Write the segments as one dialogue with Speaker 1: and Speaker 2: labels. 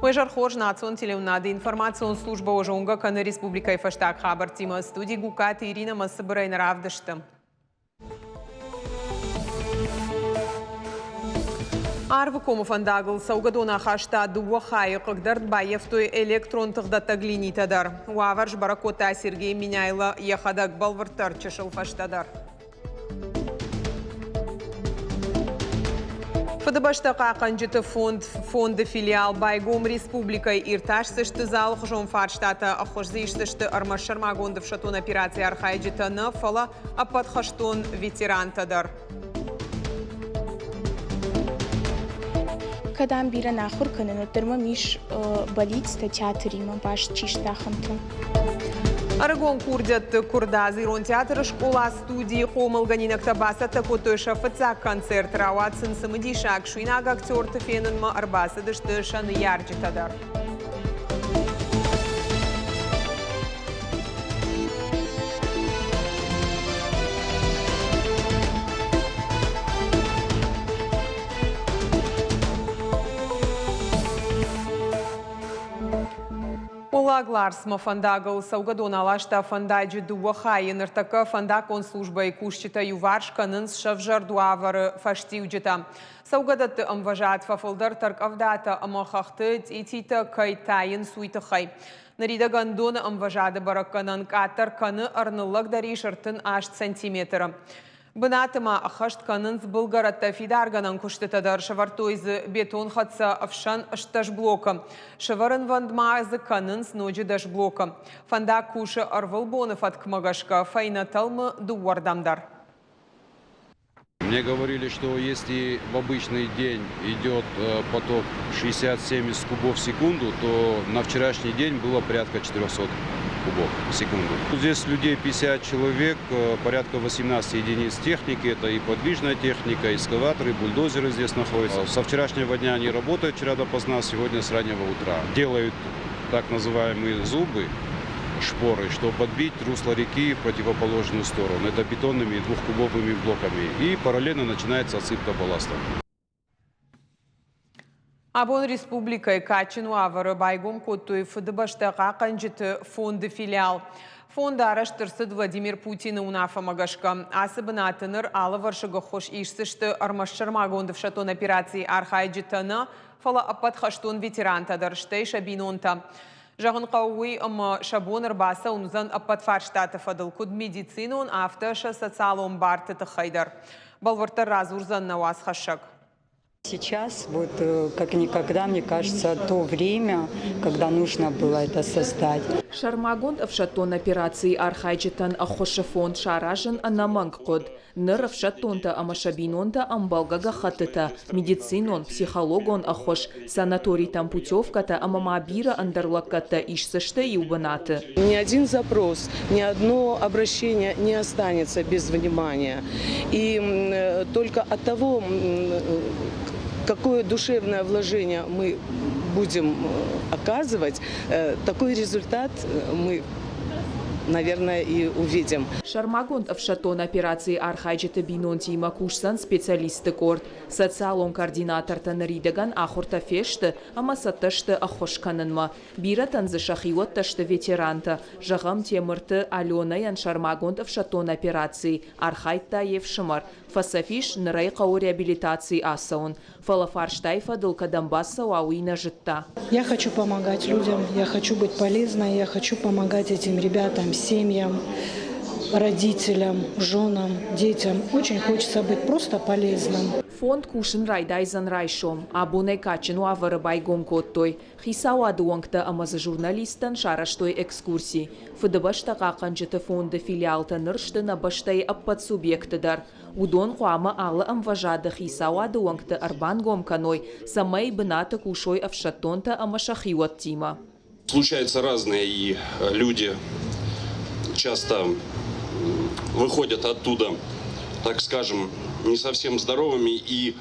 Speaker 1: Уе зӕр хорз национ телеуынынады информацион службӕ уӕ зонгӕ кӕны республикӕйы фӕстаг хабӕрттимӕ. Студи Гуккаты Иринӕ мӕ цыбырӕй нӕ равдысты. Арвы комы фӕндагыл цӕугӕдон ахаста дыууӕ хайы хъыгдӕрд баййӕфтой электрон тыхдӕттӕг линитӕ дӕр. Уавӕр сбӕрӕг кодта Сергей Меняйло йӕхӕдӕг бӕлвырддӕр чысыл фӕстӕдӕр. Фыдыбӕстӕ хъахъхъӕнджыты фонд фонды филиал байгом республикӕйы иртасдзысты дзы алыхуызон фарстатӕ, ӕххуыс дзы исдзысты ӕрмӕст сӕрмагонд ӕфсӕддон операцийы архайджытӕ нӕ, фӕлӕ ӕппӕт хӕстон ветерантӕ дӕр.
Speaker 2: Кӕд ам бирӕ нӕ ахуыр кӕнын, уӕддӕр мӕм ис бӕллицтӕ театримӕ баст чи сты, ахӕмтӕ.
Speaker 1: Ӕрыгон курдиӕтты куырдадз Ирон театры скъола-студийы хъомылгӕнинӕгтӕ бацӕттӕ кодтой сӕ фыццаг концерт. Рауад сын цымыдисаг суинаг актерты фенынмӕ ӕрбацыдысты сӕ ныййарджытӕ дӕр. Уӕллаг Ларсмӕ фӕндагыл цӕугӕдон аласта фӕндаджы дыууӕ хайы. Ныртӕккӕ фӕндаггон службӕйы кусджытӕ иуварс кӕнынц сӕвзӕрд уавӕры фӕстиуджытӕ. Цӕугӕдӕтты ӕмвӕзад фӕфылдӕр тӕркъӕвдатӕ ӕмӕ хӕхты цъититӕ кӕй тайынц, уый тыххӕй. Ныридӕгӕн доны ӕмвӕзады бӕрӕггӕнӕн къаддӕр кӕны, ӕрныллӕгдӕр ис 38 сантиметры. Бынаты ма ӕххӕст кӕнынц былгӕрӕттӕ фидаргӕнӕн куыстытӕ дӕр. Сӕвӕрдтой дзы бетонхӕццӕ ӕфсӕн 18 блокы. Сӕвӕрынвӕнд ма дзы кӕнынц ноджы дӕс блокы. Фӕндаг кусы ӕрвылбоны фӕткмӕ гӕсгӕ фӕйнӕ тӕлмы дыууӕрдӕм дӕр.
Speaker 3: Мне говорили, что если в обычный день идет поток 60-70 кубов в секунду, то на вчерашний день было порядка 400 кубов в секунду. Здесь людей 50 человек, порядка 18 единиц техники. Это и подвижная техника, экскаваторы, бульдозеры здесь находятся. Со вчерашнего дня они работают, вчера допоздна, сегодня с раннего утра. Делают так называемые зубы, шпоры, чтобы подбить русло реки в противоположную сторону. Это бетонными двухкубовыми блоками. И параллельно начинается отсыпка балласта.
Speaker 1: Абон республикӕйы кадджын уавӕры байгом кодтой Фыдыбӕстӕ хъахъхъӕнджыты фонды филиал. Фонд арӕзт ӕрцыд Владимир Путины уынаффӕмӕ гӕсгӕ. Ацы бынаты ныр алывӕрсыг ӕххуыс исдзысты ӕрмӕст сӕрмагонд ӕфсӕддон операцийы архайджытӕ нӕ, фӕлӕ ӕппӕт хӕстон ветерантӕ дӕр, стӕй сӕ бинонтӕ. Зӕгъын хъӕуы уый, ӕмӕ сӕ бон ӕрбацӕуын уыдзӕн ӕппӕт фарстаты фӕдыл, куыд медицинон, афтӕ сӕ социалон барты тыххӕй дӕр. Бӕлвырддӕр радзурдзӕн нӕ уацхӕссӕг.
Speaker 4: Сейчас вот как никогда, мне кажется, то время, когда нужно было это создать.
Speaker 5: Сӕрмагонд ӕфсӕддон операцийы архайджытӕн ӕххуысы фонд саразын ӕнӕмӕнг хъуыд. Ныр ӕфсӕддонтӕ ӕмӕ сӕ бинонтӕ ӕмбӕлгӕ гӕххӕттытӕ, медицинон, психологон ӕххуыс, санаторитӕм путевкӕтӕ ӕмӕ ма бирӕ ӕндӕр лӕггӕдтӕ исдзысты иу бынаты.
Speaker 6: Ни один запрос, ни одно обращение не останется без внимания. И только от того, какое душевное вложение мы будем оказывать, такой результат мы наверное, и увидим.
Speaker 5: Сӕрмагонд ӕфсӕддон операцийы архайджыты бинонтимӕ кусдзӕн специалистты къорд. Социалон координатортӕ ныридӕгӕн ахуыртӕ фесты ӕмӕ цӕттӕ сты ӕххуыс кӕнынмӕ. Бирӕтӕн дзы сӕхиуӕттӕ сты ветерантӕ. Зӕгъӕм, Темырты Аленӕйӕн сӕрмагонд ӕфсӕддон операцийы архайдта йе фсымӕр. Фӕцӕф ис, ныр ӕй хъӕуы реабилитацийы ацӕуын. Фӕлӕ фарстайы фӕдыл кӕдӕм бацӕуа, уый нӕ зыдта.
Speaker 7: Я хочу помогать людям, я хочу быть полезной, я хочу помогать этим ребятам, семьям, родителям, женам, детям. Очень хочется быть просто полезным.
Speaker 5: Фонд кусын райдайдзӕн райсом. Абонӕй кадджын уавӕры байгом кодтой. Хицауады уӕнгтӕ ӕмӕ дзы журналисттӕн сарӕзтой экскурси. Фыдыбӕстӕ хъахъхъӕнджыты фонды филиалтӕ ныр сты нӕ бӕстӕйы ӕппӕт субъектты дӕр. Уыдон хъуамӕ алы ӕмвӕзады хицауады уӕнгты ӕрбангом кӕной, цӕмӕй бынаты кусой ӕфсӕддонтӕ ӕмӕ сӕ хиуӕттимӕ.
Speaker 3: Случаются разные и люди часто выходят оттуда, так скажем, не совсем здоровыми и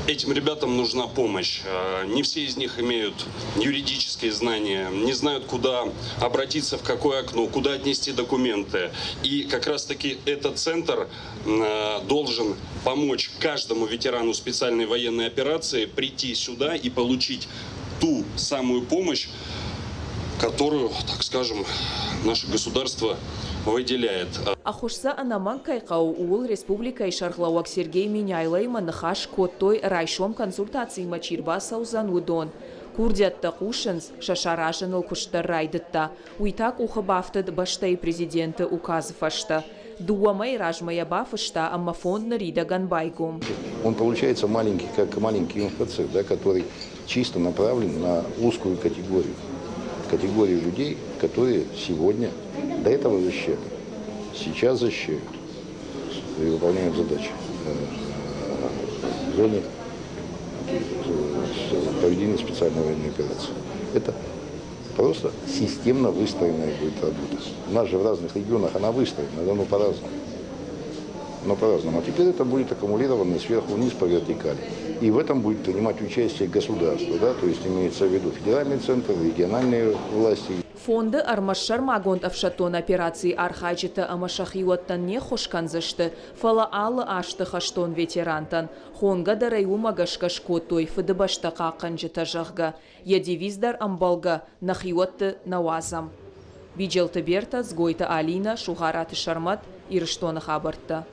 Speaker 8: Этим ребятам нужна помощь. Не все из них имеют юридические знания, не знают, куда обратиться, в какое окно, куда отнести документы. И как раз-таки этот центр должен помочь каждому ветерану специальной военной операции прийти сюда и получить ту самую помощь, которую, так скажем, наше государство выделяет.
Speaker 5: Ӕххуыс сӕ ӕнӕмӕнг кӕй хъӕуы, ууыл республикӕйы сӕргълӕууӕг Сергей Меняйлоимӕ ныхас кодтой, райсом консультацимӕ чи рбацӕудзӕн, уыдон. Курдиӕттӕ хъусынц, сӕ саразыныл куыст дӕр райдыдта. Уый та къухы бафтыд бӕстӕйы президенты указы фӕстӕ. Дыууӕ мӕйы размӕ йӕ бафыста ӕмӕ фонд ныридӕгӕн байгом.
Speaker 9: Он получается маленький, как маленький МФЦ, да, который чисто направлен на узкую категорию. Категорию людей, которые сегодня до этого защищали, сейчас защищают и выполняют задачи в зоне проведения специальной военной операции. Это просто системно выстроенная будет работа. У нас же в разных регионах она выстроена, но по-разному. Но по-разному. А теперь это будет аккумулировано сверху вниз по вертикали. И в этом будет принимать участие государство, да, то есть имеется в виду федеральный центр, региональные власти.
Speaker 5: Фонды ӕрмӕст сӕрмагонд ӕфсӕддон операцийы архайджытӕ ӕмӕ сӕхиуӕттӕн не ххуыс кӕндзысты, фӕлӕ алы азты хӕстон ветерантӕн. Хонгӕ дӕр ӕй уымӕ гӕсгӕ скодтой Фыдыбӕстӕ хъахъхъӕнджытӕ, зӕгъгӕ. Йӕ девиз дӕр ӕмбӕлгӕ нӕхиуӕтты нӕ уадзӕм. Биджелты Бертӕ, Дзгойты Алинӕ, Сугъараты Сӕрмӕт, Ирыстоны хабӕрттӕ.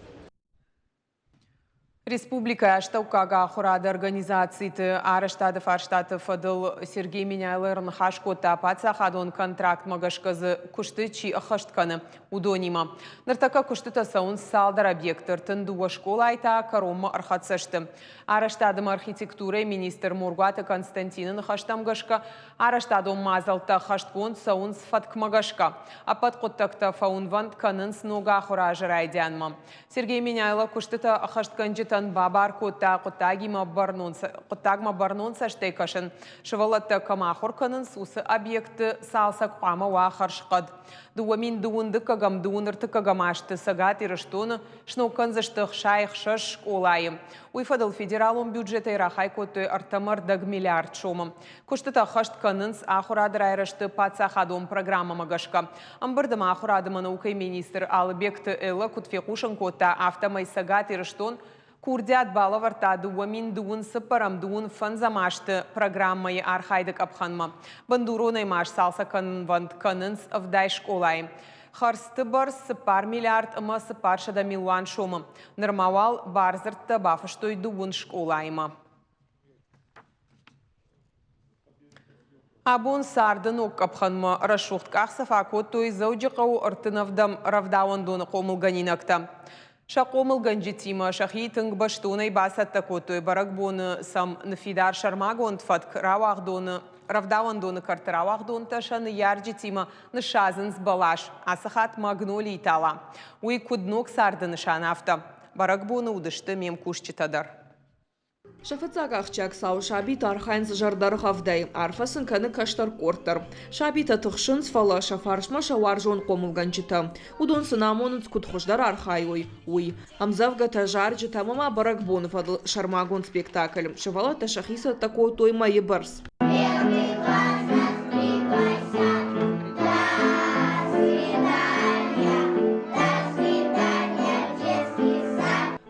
Speaker 1: Республикӕйы астӕуккаг ахуырады организациты арӕзтады фарстаты фӕдыл Сергей Меняйло ӕрныхас кодта паддзахадон контрактмӕ гӕсгӕ дзы куысты чи ӕххӕст кӕны, уыдонимӕ. Ныртӕккӕ куыстытӕ цӕуынц цалдӕр объекты, 32 скъолайы та кӕронмӕ ӕрхӕццӕ сты. Арӕзтады ӕмӕ архитектурӕйы министр Моргуаты Константины ныхӕстӕм гӕсгӕ, арӕзтадон мадзӕлттӕ ӕххӕстгонд цӕуынц фӕткмӕ гӕсгӕ. Ӕппӕт хъуыддӕгтӕ фӕуынвӕнд кӕнынц ног ахуыры азы райдианмӕ. Сергей Меняйло куыстытӕ ӕххӕстгӕнджытӕн бабар кодта хъуыддагимӕ бӕрнон, хъуыддагмӕ бӕрнон цӕстӕй кӕсын. Сывӕллӕттӕ кӕм ахуыр кӕнынц, уыцы объектты цалцӕг хъуамӕ уа хӕрзхъӕд. 2000 дыккӕгӕм, дыууын ӕртыккӕгӕм азты Цӕгат Ирыстоны сног кӕндзысты 66 скъолайы. Уый фӕдыл федералон бюджетӕй рахай кодтой 3,5 миллиард сомы. Куыстытӕ ӕххӕст кӕнынц ахуырады райрӕзты паддзахадон программӕмӕ гӕсгӕ. Ӕмбырды ма ахуырады ӕмӕ наукӕйы министр Алыбегты Эллӕ куыд фехъусын кодта, афтӕмӕй Цӕгат Ирыстон курдиат балӕвӕрдта 2024 дыууын фӕндзӕм азты программӕйы архайды къӕпхӕнмӕ. Бындуронӕй ма сцалцӕг кӕнынвӕнд кӕнынц 70 скъолайы. Хӕрдзты бӕрц 4 миллиард ӕмӕ 400 милуан сомы. Нырма уал бардзырдтӕ бафыстой дыууын скъолаимӕ. Абон царды ног къӕпхӕнмӕ рӕсугъд къахдзӕф акодтой Дзӕуджыхъӕуы 37-ӕм рӕвдауӕндоны хъомылгӕнинӕгтӕ. Сӕ хъомылгӕнджытимӕ сӕхи тынг бӕстонӕй бацӕттӕ кодтой бӕрӕгбоны сӕм ныффидар сӕрмагонд фӕтк рауагъдоны рӕвдауӕндоны кӕрты рауагъдонтӕ сӕ ныййарджытимӕ ныссадзынц бӕлас. Ацы хатт магнолийы тала. Уый куыд ног царды нысан, афтӕ. Бӕрӕгбоны уыдысты ме мкусджытӕ дӕр.
Speaker 10: Сӕ фыццаг ахсджиаг цауы сабитӕ архайынц зӕрдӕргъӕвдӕй, арфӕ сын кӕны кӕстӕр къорд дӕр. Сабитӕ тыхсынц, фӕлӕ сӕ фарсмӕ сӕ уарзон хъомылгӕнджытӕ. Уыдон сын амонынц, куыд хуыздӕр архайой, уый. Ӕмдзӕвгӕтӕ, зарджытӕ ӕмӕ ма бӕрӕгбоны фӕдыл сӕрмагонд спектакль. Сывӕллӕттӕ сӕхи цӕттӕ кодтой мӕйы бӕрц.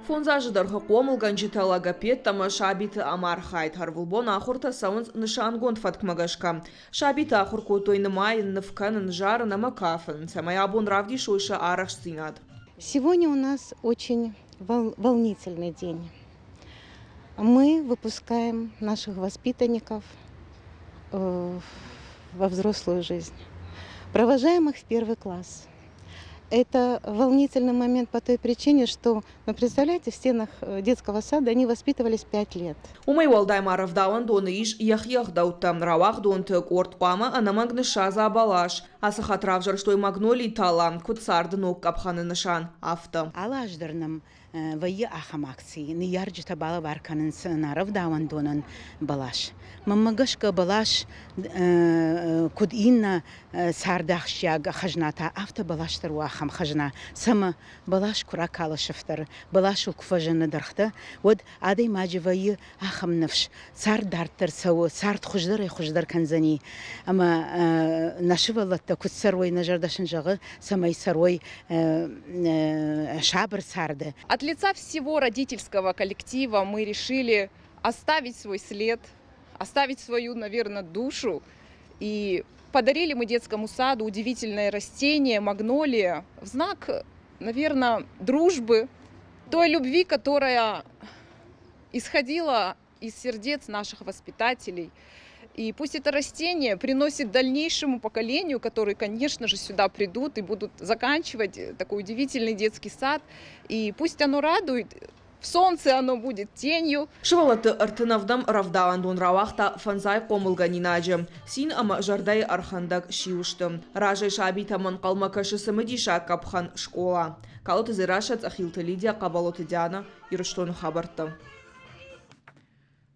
Speaker 10: Фондз азы дӕргъы хъомылгӕнджытӕ, логопедтӕ ӕмӕ сабиты ӕмархайд ӕрвылбон ахуыртӕ цӕуынц нысангонд фӕткмӕ гӕсгӕ. Сабитӕ ахуыр кодтой нымайын, ныв кӕнын, зарын ӕмӕ кафын, цӕмӕй абон равдисой сӕ арӕхстдзинад.
Speaker 11: Сегодня у нас очень волнительный день. Мы выпускаем наших воспитанников во взрослую жизнь. Провожаем их в первый класс. Это волнительный момент по той причине, что, ну, представляете, в стенах детского сада они воспитывались 5 лет.
Speaker 10: Уымӕй уӕлдай ма рӕвдауӕндоны ис йӕхи ӕгъдӕуттӕ. Рауагъдонты къорд хъуамӕ ӕнӕмӕнг ныссадза бӕлас. Ацы хатт равзӕрстой магнолийы тала, куыд царды ног къӕпхӕны нысан, афтӕ.
Speaker 12: Алы аз дӕр нӕм вӕййы ахӕм акци. Ныййарджытӕ балӕвар кӕнынц нӕ рӕвдауӕндонӕн бӕлас. Мӕнмӕ гӕсгӕ бӕлас Куыд иннӕ царды ахсджиаг хӕзнатӕ, афтӕ бӕлас дӕр у ахӕм хӕзна, цӕмӕ бӕлас куы ракалы сыфтӕр, бӕласыл куы фӕзыны дыргътӕ, уӕд адӕймаджы вӕййы ахӕм ныфс, цард дарддӕр цӕуы, цард хуыздӕрӕй-хуыздӕр кӕндзӕни. Ӕмӕ нӕ сывӕллӕттӕ куыд цӕрой, нӕ зӕрдӕ сын зӕгъы, цӕмӕй цӕрой сабыр царды.
Speaker 13: От лица всего родительского коллектива мы решили оставить свой след, оставить свою, наверное, душу. И подарили мы детскому саду удивительное растение, магнолия, в знак, наверное, дружбы, той любви, которая исходила из сердец наших воспитателей. И пусть это растение приносит дальнейшему поколению, которые, конечно же, сюда придут и будут заканчивать такой удивительный детский сад. И пусть оно радует, в солнце оно будет тенью.
Speaker 10: Сывӕллӕтты ӕртын ӕвдӕм рӕвдауӕндон рауагъта фӕндзай хъомылгӕнинаджы. Цин ӕмӕ зӕрдӕйы ӕрхӕндӕг сиу сты. Разӕй сабитӕм ӕнхъӕлмӕ кӕсы цымыдисаг къӕпхӕн скъола. Калоты Дзерассӕ, Цъӕхилты Лидия, Хъӕбӕлоты Диана, Ирыстоны хабӕрттӕ.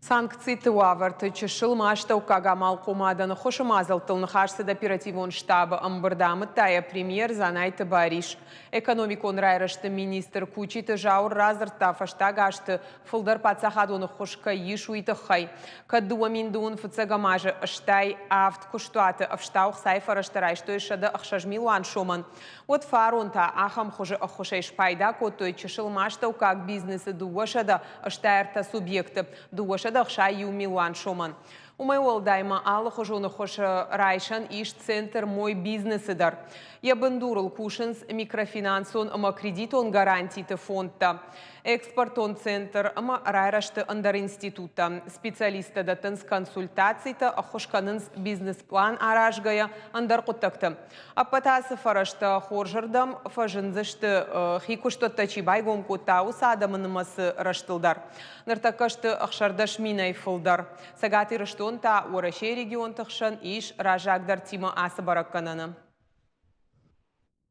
Speaker 1: Санкциты уавӕрты чысыл ма астӕуккаг амалхъомадӕн ӕххуысы мадзӕлттыл ныхас цыд оперативон штабы ӕмбырды, амыдта йӕ премьер Дзанайты Барис. Экономикон райрӕзты министр Кучиты Зауыр радзырдта, фӕстаг азты фылдӕр паддзахадон ӕххуыс кӕй ис, уый тыххӕй. Кӕд 2000 фыццӕгӕм азы 87 куыстуаты ӕфстау хцайы фӕрӕзтӕ райстой 106 милуан сомӕн, уӕд фарон та ахӕм хуызы ӕххуысӕй спайда кодтой чысыл ма астӕуккаг бизнесы 263 субъекты 261 милуан сомӕн. Уымӕй уӕлдай ма алыхуызон ӕххуыс райсӕн ис центр «Мой бизнес»-ы дӕр. Йӕ бындурыл кусынц микрофинансон ӕмӕ кредитон гарантиты фондтӕ, экспортон центр ӕмӕ райрӕзты ӕндӕр институттӕ. Специалисттӕ дӕттынц консультацитӕ, ӕххуыс кӕнынц бизнес-план аразгӕйӕ ӕндӕр хъуыддӕгты. Ӕппӕт ацы фӕрӕзтӕ хорзырдӕм фӕзындзысты, хи куыстуӕттӕ чи байгом кодта, уыцы адӕмы нымӕцы рӕзтыл дӕр. Ныртӕккӕ сты 16 минӕй фылдӕр. Цӕгат Ирыстон та Уӕрӕсейы регионты хсӕн ис раззагдӕртимӕ ацы бӕрӕггӕнӕны.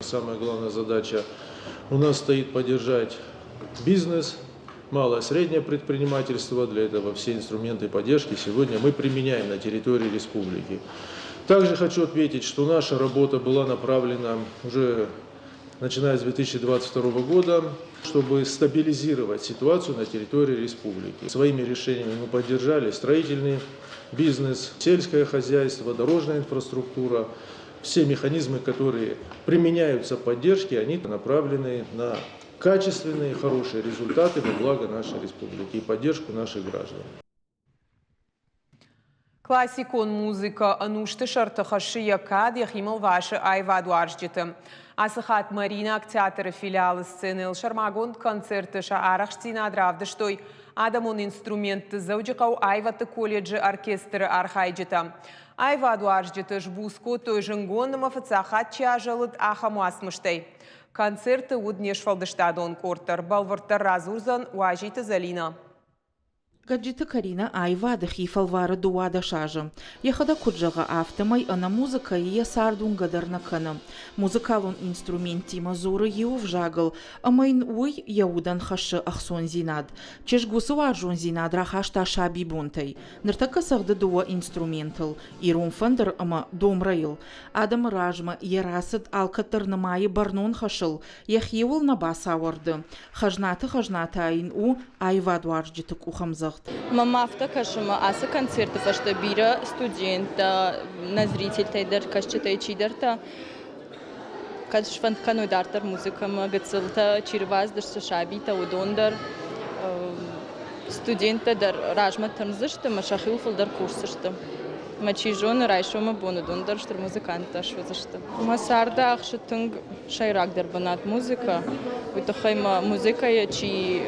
Speaker 14: Самая главная задача у нас стоит поддержать бизнес, малое и среднее предпринимательство. Для этого все инструменты поддержки сегодня мы применяем на территории республики. Также хочу отметить, что наша работа была направлена уже начиная с 2022 года, чтобы стабилизировать ситуацию на территории республики. Своими решениями мы поддержали строительный бизнес, сельское хозяйство, дорожная инфраструктура. Все механизмы, которые применяются поддержки, они направлены на качественные, хорошие результаты во благо нашей республики и поддержку наших граждан.
Speaker 1: Классикон музыкӕ ӕнусты сӕрты хӕссы йӕ кад, йӕхимӕ лвасы аивадуарзджыты. Ацы хатт Мариинаг театры филиалы сценӕйыл сӕрмагонд концерты сӕ арӕхстдзинад равдыстой адӕмон инструментты Дзӕуджыхъӕуы аивӕдты колледжы оркестры архайджытӕ. Аивадуарзджыты сбуц кодтой зынгон ӕмӕ фыццаг хатт чи азӕлыд, ахӕм уацмыстӕй. Концерты уыд не сфӕлдыстадон къорд дӕр. Бӕлвырддӕр радзурдзӕн Уазиты Зӕлинӕ.
Speaker 15: Гӕджиты Каринӕ аивады хи фӕлвары 12 азы. Йӕхӕдӕг куыд зӕгъы, афтӕмӕй ӕнӕ музыкӕйы йӕ цард уынгӕ дӕр нӕ кӕны. Музыкалон инструменттимӕ дзуры иу ӕвзагыл ӕмӕ йын уый йӕ удӕн хӕссы ӕхцондзинад. Чызг уыцы уарзондзинад рахаста сабибонтӕй. Ныртӕккӕ цӕгъды дыууӕ инструментыл – ирон фӕндыр ӕмӕ домрӕйыл. Адӕмы размӕ йӕ рацыд алкӕддӕр нымайы бӕрнон хӕсыл, йӕхиуыл нӕ бацауӕрды. Хӕзнаты хӕзна та йын у аивадуарзджыты къухӕмдзӕгъд.
Speaker 16: Мӕнмӕ афтӕ кӕсы, ӕмӕ ацы концерты фӕстӕ бирӕ студенттӕ, нӕ зрительтӕй дӕр, кӕсджытӕй чидӕртӕ кӕд сфӕнд кӕной дарддӕр музыкӕмӕ, гыццылтӕ чи рбацыдысты, сабитӕ, уыдон дӕр, студенттӕ дӕр размӕ тырндзысты ӕмӕ сӕхиуыл фылдӕр кусдзысты. Ӕмӕ чи зоны, райсомы бон уыдон дӕр стыр музыканттӕ суыдзысты. Мӕ царды ахсы тынг сӕйрагдӕр бынат музыкӕ. Уый тыххӕй мӕ музыкӕйӕ чи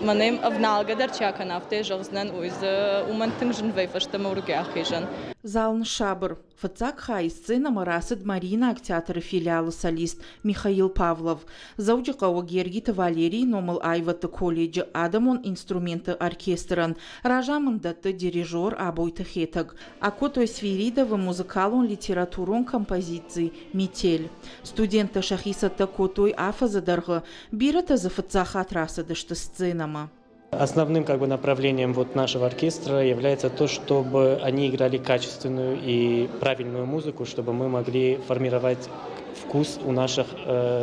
Speaker 16: мӕнӕ ӕвналгӕ дӕр чи акӕна, афтӕ зӕгъдзынӕн, уый дзы уымӕн тынг зын вӕййы фӕстӕмӕ уыргӕ ахизӕн.
Speaker 15: Зал ныссабыр. Фыццаг хай сценӕмӕ рацыд Мариинаг театры филиалы солист Михаил Павлов. Дзӕуджыхъӕуы Гергиты Валерийы номыл аивӕдты колледжы адӕмон инструментты оркестрӕн разамынд дӕтты дирижер Абойты Хетӕг. Акодтой Свиридовы музыкалон-литературон композици «Метель». Студенттӕ сӕхи цӕттӕ кодтой афӕдзы дӕргъы, бирӕтӕ дзы фыццаг хатт рацыдысты сценӕмӕ.
Speaker 17: Основным как бы, направлением вот нашего оркестра является то, чтобы они играли качественную и правильную музыку, чтобы мы могли формировать вкус у наших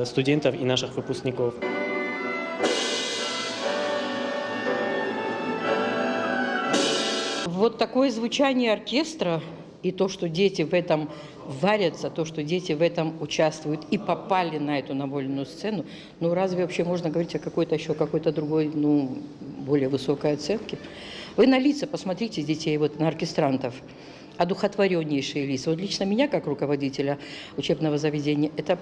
Speaker 17: студентов и наших выпускников.
Speaker 18: Вот такое звучание оркестра и то, что дети в этом варятся, то, что дети в этом участвуют и попали на эту навольную сцену, ну разве вообще можно говорить о какой-то еще какой-то другой, ну, более высокой оценке? Вы на лица посмотрите детей, вот на оркестрантов, одухотвореннейшие лица. Вот лично меня, как руководителя учебного заведения, это,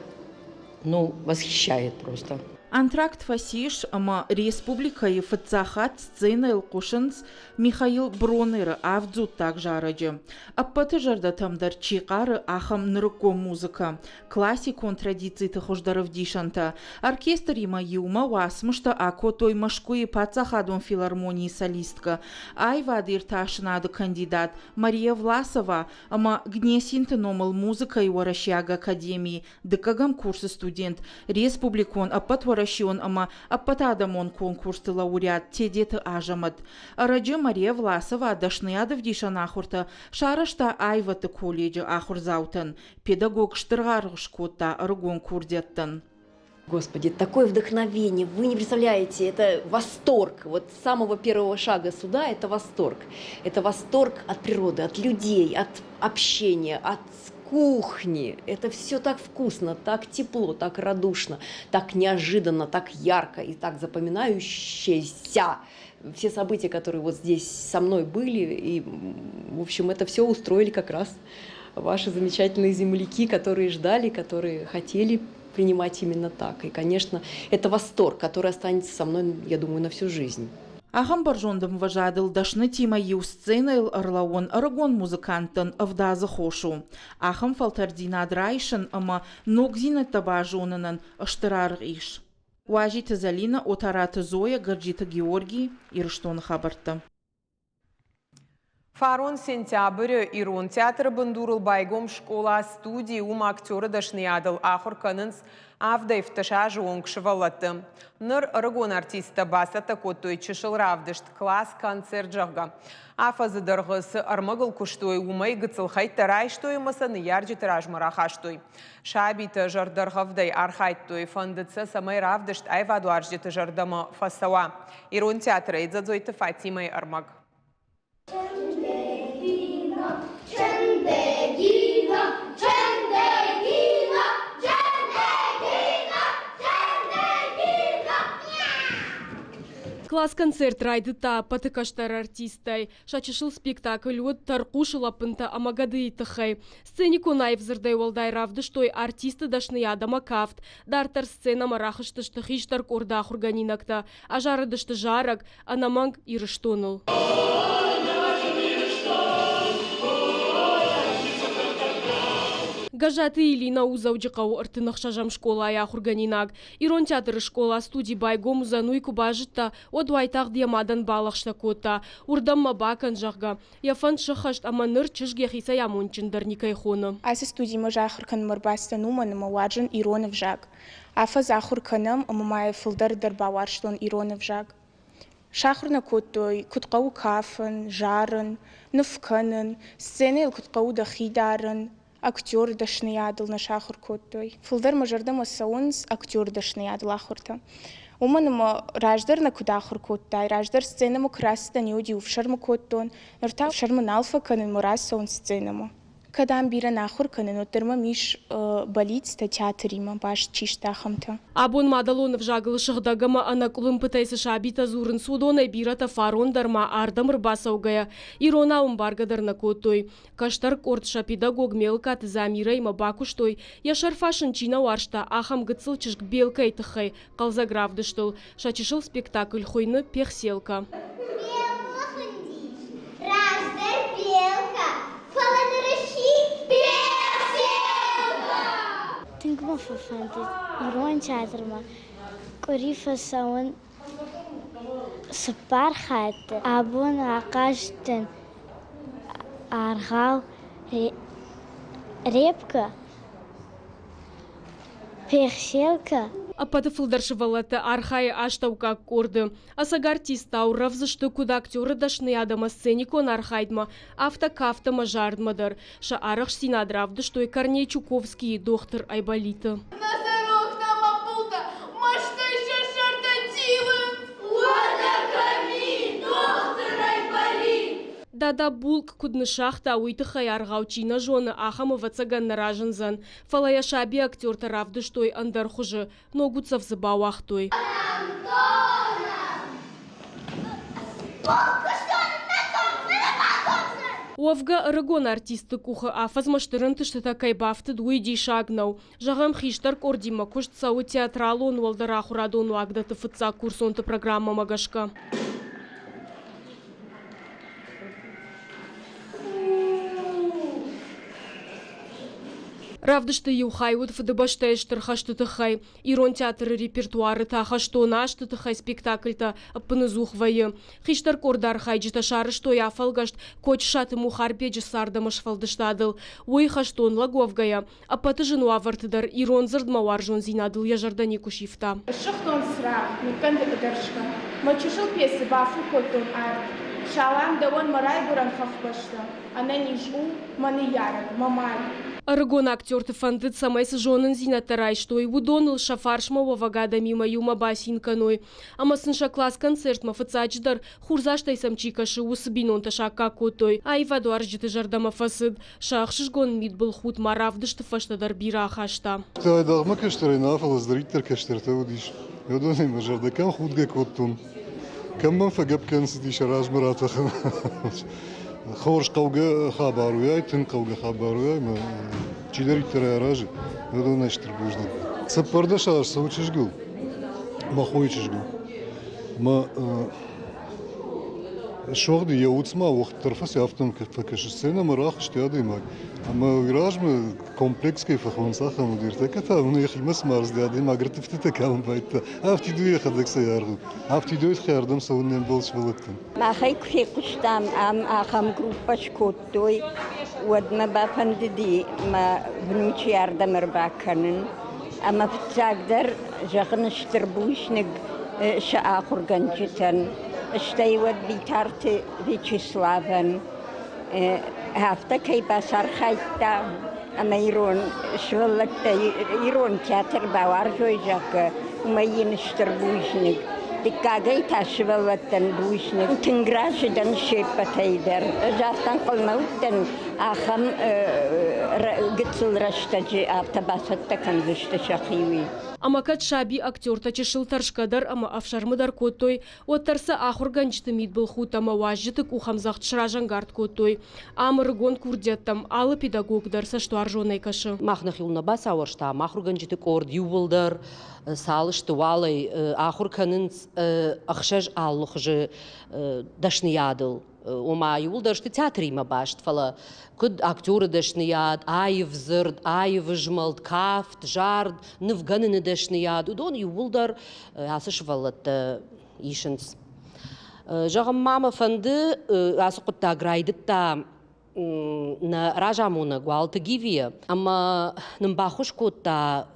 Speaker 18: ну, восхищает просто.
Speaker 15: Антракт фӕцис ӕмӕ республикӕйы фыццаг хатт сценӕйыл хъуысынц Михаил Бронеры авд дзуттаг зарӕджы. Ӕппӕты зӕрдӕтӕм дӕр чи хъары, ахӕм нырыккон музыкӕ, классикон традициты хуыздӕр ӕвдисӕнтӕ. Оркестримӕ иумӕ уацмыстӕ акодтой Мӕскуыйы паддзахадон филармонийы солисткӕ, аивадиртасынады кандидат Мария Власова ӕмӕ Гнесинты номыл музыкӕйы уӕрӕсейаг академийы дыккӕгӕм курсы студент, республикон, ӕппӕтуӕрӕсеон ӕмӕ ӕппӕтадӕмон конкурсты лауреат Тедеты Азӕмӕт. Ӕрӕджы Мария Власова дӕсныйадӕвдисӕн ахуыртӕ сарӕзта аивӕдты колледжы ахуырдзаутӕн. Педагог стыр аргъ скодта ӕрыгон курдиӕттӕн.
Speaker 19: Господи, такое вдохновение, вы не представляете, это восторг. Вот с самого первого шага сюда это восторг. Это восторг от природы, от людей, от общения, от кухни. Это все так вкусно, так тепло, так радушно, так неожиданно, так ярко и так запоминающееся. Все события, которые вот здесь со мной были, и, в общем, это все устроили как раз ваши замечательные земляки, которые ждали, которые хотели принимать именно так. И, конечно, это восторг, который останется со мной, я думаю, на всю жизнь.
Speaker 15: Ахӕм бӕрзонд ӕмвӕзадыл дӕснытимӕ иу сценӕйыл ӕрлӕууын ӕрыгон музыканттӕн ӕвдадзы хос у. Ахӕм фӕлтӕрддзинад райсын ӕмӕ ногдзинӕдтӕ базонынӕн стыр аргъ ис. Уазиты Зӕлинӕ, Отараты Зоя, Гӕрджиты Георгий, Ирыстоны хабӕрттӕ.
Speaker 1: Фарон сентябры Ирон театры бындурыл байгом скъола-студи, уым актеры дӕсныйадыл ахуыр кӕнынц авдӕй азы онг сывӕллӕтты. Ныр ӕрыгон артисттӕ бацӕттӕ кодтой чысыл равдыст класс-концерт, зӕгъгӕ. Афӕдзы дӕргъы цы ӕрмӕгыл куыстой, уымӕй гыццыл хӕйттӕ райстой ӕмӕ сӕ ныййарджыты размӕ рахастой. Сабитӕ зӕрдӕргъӕвдӕй архайдтой, фӕндыд сӕ, цӕмӕй равдыст аивадуарзджыты зӕрдӕмӕ фӕцӕуа. Ирон театрӕй Дзӕдзойты Фатимӕйы ӕрмӕг.
Speaker 20: Класс-концерт райдыдта ӕппӕты кӕстӕр артисттӕй. Сӕ чысыл спектакль уыд тӕрхъусы лӕппынтӕ ӕмӕ гӕдыйы тыххӕй. Сценикон аив дзырдӕй уӕлдай равдыстой артисты дӕсныйад ӕмӕ кафт. Дарддӕр сценӕмӕ рахызтысты хистӕр къорды ахуыргӕнинӕгтӕ. Азарыдысты зарӕг, ӕнӕмӕнг Ирыстоныл. Гӕззаты Элина у Дзӕуджыхъӕуы 36-ӕм скъолайы ахуыргӕнинаг. Ирон театры скъола-студи байгом уыдзӕн, уый куы базыдта, уӕд уайтагъд йӕ мадӕн балӕгъстӕ кодта, уырдӕм мӕ бакӕн, зӕгъгӕ. Йӕ фӕнд сӕххӕст ӕмӕ ныр чызг йӕхицӕй амондджындӕр никӕй хоны.
Speaker 2: Ацы студимӕ ӕз ахуыр кӕнынмӕ ӕрбацыдтӕн уымӕн, ӕмӕ уарзын ирон ӕвзаг. Афӕдз ахуыр кӕнӕм ӕмӕ ма йӕ фылдӕр дӕр бауарзтон ирон ӕвзаг. Сахуыр нӕ кодтой, куыд хъӕуы кафын, зарын, ныв кӕнын, сценӕйыл куыд хъӕуы дӕхи дарын, актеры дӕсныйадыл нӕ сахуыр кодтой. Фылдӕр мӕ зӕрдӕмӕ цӕуынц актеры дӕсныйадыл ахуыртӕ. Уымӕн ӕмӕ раздӕр нӕ куыд ахуыр кодтай, раздӕр сценӕмӕ куы рацыдтӕн, уӕд-иу ӕфсӕрмы кодтон, ныр та ӕфсӕрмы нал фӕкӕнын мӕ рацӕуын сценӕмӕ. Кӕд ам бирӕ нӕ ахуыр кӕнын, уӕддӕр мӕм ис бӕллицтӕ театримӕ баст чи сты, ахӕмтӕ.
Speaker 20: Абон мадӕлон ӕвзагыл сыгъдӕг ӕмӕ ӕнӕкъуылымпытӕй цы сабитӕ дзурынц, уыдонӕй бирӕтӕ фарон дӕр ма ардӕм ӕрбацӕугӕйӕ иронау ӕмбаргӕ дӕр нӕ кодтой. Кӕстӕр къорд сӕ педагог Мелкаты Замирӕимӕ бакуыстой, йӕ сӕрфасын чи нӕ уарзта, ахӕм гыццыл чызг Белкӕйы тыххӕй хъӕлдзӕг равдыстыл. Сӕ чысыл спектакль хуыйны «Пехселка».
Speaker 21: Раздӕр Белка, фӕлӕ ныр сси Пехселка! Тынг мӕ фӕфӕндыд ирон театрмӕ къуыри фӕцӕуын цыппар хатты. Абон ахъазыдтӕн аргъау Репка, Пехселка.
Speaker 20: Ӕппӕты фылдӕр сывӕллӕттӕ архайы астӕуккаг къорды. Ӕцӕг артисттау рӕвдз сты куыд актеры дӕсныйад ӕмӕ сценикон архайдмӕ, афтӕ кафт ӕмӕ зардмӕ дӕр. Сӕ арӕхстдзинад равдыстой Корней Чуковскийы дохтыр Айболиты.
Speaker 4: Носорогтӕ мӕ былтӕ мӕстӕй сӕ сӕртӕ тилынц. Уӕдӕ кӕм и дохтыр Айболит?
Speaker 20: Дада булкъ куыд ныссагъта, уый тыххӕй аргъау чи нӕ зоны, ахӕм ӕвӕццӕгӕн нӕ разындзӕн. Фӕлӕ йӕ саби-актертӕ равдыстой ӕндӕр хуызы, ног уддзӕф дзы бауагътой. Уӕвгӕ, ӕрыгон артистты къухы афӕдзмӕ стыр ӕнтыстытӕ кӕй бафтыд, уый диссаг нӕу. Зӕгъӕм, хистӕр къордимӕ куыст цӕуы театралон уӕлдӕр ахуырадон уагдӕтты фыццаг курсонты программӕмӕ гӕсгӕ. Равдысты иу хай уыд Фыдыбӕстӕйы Стыр хӕсты тыххӕй. Ирон театры репертуары та хӕстон азты тыххӕй спектакльтӕ ӕппыныдзух вӕййы. Хистӕр къорды архайджытӕ сарӕзтой афӕлгӕст Кочысаты Мухарбеджы цард ӕмӕ сфӕлдыстадыл. Уый, хӕстон лӕг уӕвгӕйӕ, ӕппӕты зын уавӕрты дӕр ирон дзырдмӕ уарзондзинадыл йӕ зӕрдӕ никуы сивта.
Speaker 2: Ссыгътон цырагъ, ныккӕнды ӕдӕрсгӕ. Мӕ чысыл пецы бафу кодтон арт. Салам дӕуӕн мӕ райгуырӕн хӕхбӕстӕ. Ӕнӕниз у, мӕ ныййарӕг, мӕ мад.
Speaker 20: Ӕрыгон актерты фӕндыд, цӕмӕй цы зонындзинӕдтӕ райстой, уыдоныл сӕ фарсмӕ уӕвӕг адӕмимӕ иумӕ бацин кӕной. Ӕмӕ сын сӕ класс-концертмӕ фыццаджыдӕр, хурдзастӕй сӕм чи кӕсы, уыцы бинонтӕ саккаг кодтой. Аивадуарзджыты зӕрдӕмӕ фӕцыд. Сӕ ӕхсызгон мидбылхудт ма равдысты фӕстӕ дӕр бирӕ ахаста.
Speaker 22: Айдагъ мӕ кӕстӕрӕй нӕ, фӕлӕ цыдӕриддӕр кӕстӕртӕ уыдис, уыдонӕй мӕ зӕрдӕ кӕм худгӕ кодтон, кӕм мӕм фӕгӕпп кӕнын цыди сӕ размӕ ратӕхын. Хорз хъӕугӕ хабар у, ай тынг хъӕугӕ хабар у, ӕмӕ чидӕриддӕр ӕй аразы, уыдонӕй стыр бузныг. 14 аз цӕуы чызгыл, мӕ хойы чызгыл. Мӕ Сугъди йӕ уцмӕ уӕгъддӕр фӕци, афтӕ фӕкӕсы сценӕмӕ рахызти адӕймаг. Ӕмӕ уый размӕ комплекс кӕй фӕхонынц, ахӕм уыди. Ӕртӕккӕ та уын йӕхимӕ смарзди, адӕймаг ӕрттывтытӕ калын байдыдта. Афтид у йӕхӕдӕг цӕй аргъ у. Афтид у хӕрдӕм цӕуын не мбӕлд сывӕллӕттӕн.
Speaker 23: Махӕй куы фехъуыстам, ам ахӕм группӕ скодтой, уӕд мӕ бафӕндыди мӕ внучы ардӕм ӕрбакӕнын. Ӕмӕ фыццагдӕр зӕгъын стыр бузныг сӕ ахуыргӕнджытӕн, стӕй уӕд Битарты Вячеславӕн, афтӕ кӕй бацархайдта ӕмӕ ирон сывӕллӕттӕ ирон театр бауарзой, зӕгъгӕ, уымӕй йын стыр бузныг. Дыккагӕй та сывӕллӕттӕн бузныг. Тынг разы дӕн се ппӕтӕй дӕр. Ӕз афтӕ ӕнхъӕлмӕ уыдтӕн, ахӕм гыццыл рӕстӕджы афтӕ бацӕттӕ кӕндзысты сӕхи, уый.
Speaker 20: Ӕмӕ кӕд саби актертӕ чысыл тӕрсгӕ дӕр ӕмӕ ӕфсӕрмы дӕр кодтой, уӕддӕр сӕ ахуыргӕнджыты мидбылхудт ӕмӕ уазджыты къухӕмдзӕгъд сразӕнгард кодтой. Ам ӕрыгон курдиӕттӕм алы педагог дӕр цӕстуарзонӕй кӕсы.
Speaker 24: Мах нӕхиуыл нӕ бацауӕрстам, ахуыргӕнджыты къорд иууылдӕр цал сты, уалӕй ахуыр кӕнынц ӕхсӕз алы хуызы дӕсныйадыл. Ома иууылдӕр сты театримӕ баст, фӕлӕ куыд актеры дӕсныйад, аив дзырд, аив змӕлд, кафт, зард, нывгӕныны дӕсныйад, уыдон иууылдӕр ацы сывӕллӕттӕ исынц. Зӕгъын ма мӕ фӕнды, ацы хъуыддаг райдыдта нӕ разамонӕг Уалты Гивийӕ ӕмӕ нын баххуыс кодта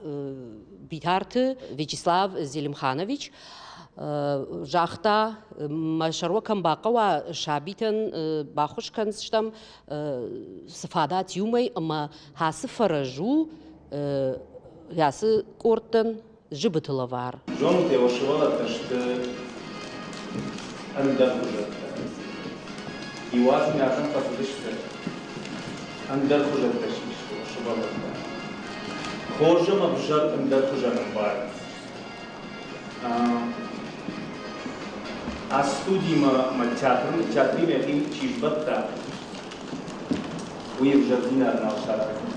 Speaker 24: Битарты Вячеслав Зелимханович. Загъта, мӕ сӕр уӕ кӕм бахъӕуа, сабитӕн баххуыс кӕндзыстӕм, цы фадат иумӕ ӕмӕ ацы фӕрӕз у ацы къордтӕн зыбыты лӕвар.
Speaker 25: Зонут, йӕ сывӕллӕттӕ сты ӕндӕрхуызӕттӕ. Иу азмӕ ахӕм фӕцыдысты, ӕндӕрхуызӕттӕ систы сывӕллӕттӕ. Хорз ӕмӕ ӕвзӕр ӕндӕрхуызӕн ӕмбарынц. Ацы студимӕ мӕ театримӕ йӕхи чи сбӕтта, уый ӕвзӕрдзинад нал сараздзӕн.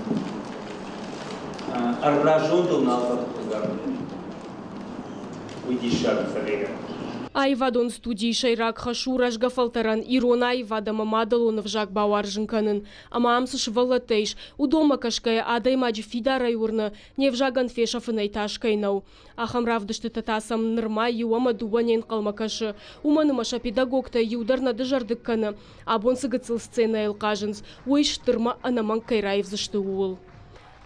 Speaker 25: Ӕрра зондыл нал фӕтых Уый диссаг у фӕлӕ.
Speaker 20: Аивадон студийы сӕйраг хӕс у рӕзгӕ фӕлтӕрӕн ирон аивад ӕмӕ мадӕлон ӕвзаг бауарзын кӕнын. Ӕмӕ ам цы сывӕллӕттӕ ис, уыдонмӕ кӕсгӕйӕ адӕймаджы фидарӕй уырны, не взагӕн фесӕфынӕй тас кӕй нӕу. Ахӕм равдыстытӕ та сӕм нырма иу ӕмӕ дыууӕ не нхъӕлмӕ кӕсы, уымӕн ӕмӕ сӕ педагогтӕй иу дӕр нӕ дызӕрдыг кӕны, абон цы гыццыл сценӕйыл хъазынц, уый стырмӕ ӕнӕмӕнг кӕй раивдзысты, ууыл.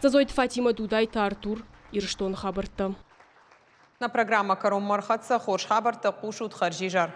Speaker 20: Дзӕдзойты Фатимӕ, Дудайты Артур, Ирыстоны хабӕрттӕ.
Speaker 1: Нӕ программӕ кӕронмӕ ӕрхӕццӕ. Хорз хабӕрттӕ хъусут хӕрзизӕр.